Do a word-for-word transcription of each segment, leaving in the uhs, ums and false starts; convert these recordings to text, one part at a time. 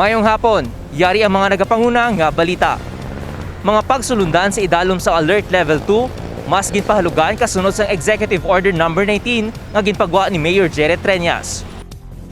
Mayong hapon, yari ang mga nagapanguna nga balita. Mga pagsulundan sa idalom sa Alert Level two, mas ginpahalugan kasunod sang Executive Order Number nineteen nga ginpagwa ni Mayor Jerry Treñas.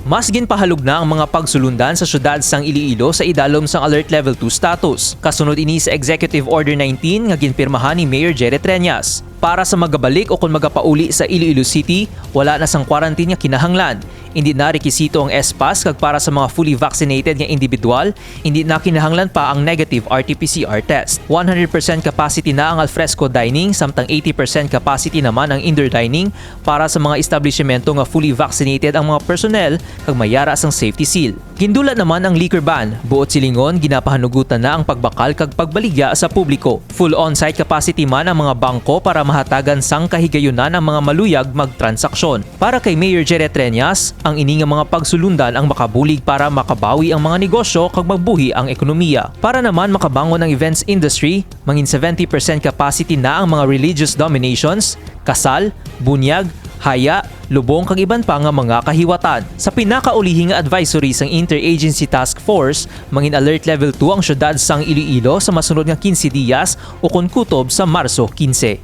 Mas ginpahalog na ang mga pagsulundan sa siyudad sang Iloilo sa idalom sang Alert Level two status. Kasunod ini sa Executive Order nineteen nga ginpirmahan ni Mayor Jerry Treñas. Para sa magabalik o kon magapauli sa Iloilo City, wala na sang quarantine nga kinahanglan. Indi na rekisito ang S-Pass kag para sa mga fully vaccinated nga individual, indi na kinahanglan pa ang negative R T P C R test. One hundred percent capacity na ang alfresco dining, samtang eighty percent capacity naman ang indoor dining para sa mga establisimento nga fully vaccinated ang mga personnel kag may yara sang safety seal. Gindulat naman ang liquor ban. Buot silingon, ginapahanugutan na ang pagbakal kag pagbaligya sa publiko. Full on-site capacity man ang mga bangko para mahatagan sang kahigayunan ang mga maluyag magtransaksyon. Para kay Mayor Jerry Treñas, ang ini nga mga pagsulundan ang makabulig para makabawi ang mga negosyo kag magbuhi ang ekonomiya. Para naman makabangon ang events industry, mangin seventy percent capacity na ang mga religious dominations, kasal, bunyag, haya, lubong kag iban pa nga mga kahiwatan. Sa pinakaulihi nga advisory sang Interagency Task Force, mangin Alert Level two ang siyudad sang Iloilo sa masunod nga quince dias ukon kutob sa Marso quince.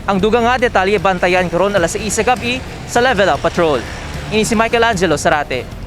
Ang dugang nga detalye bantayan karon alas sais sa gab-i sa Level Up Patrol. Ini si Michael Angelo Sarate.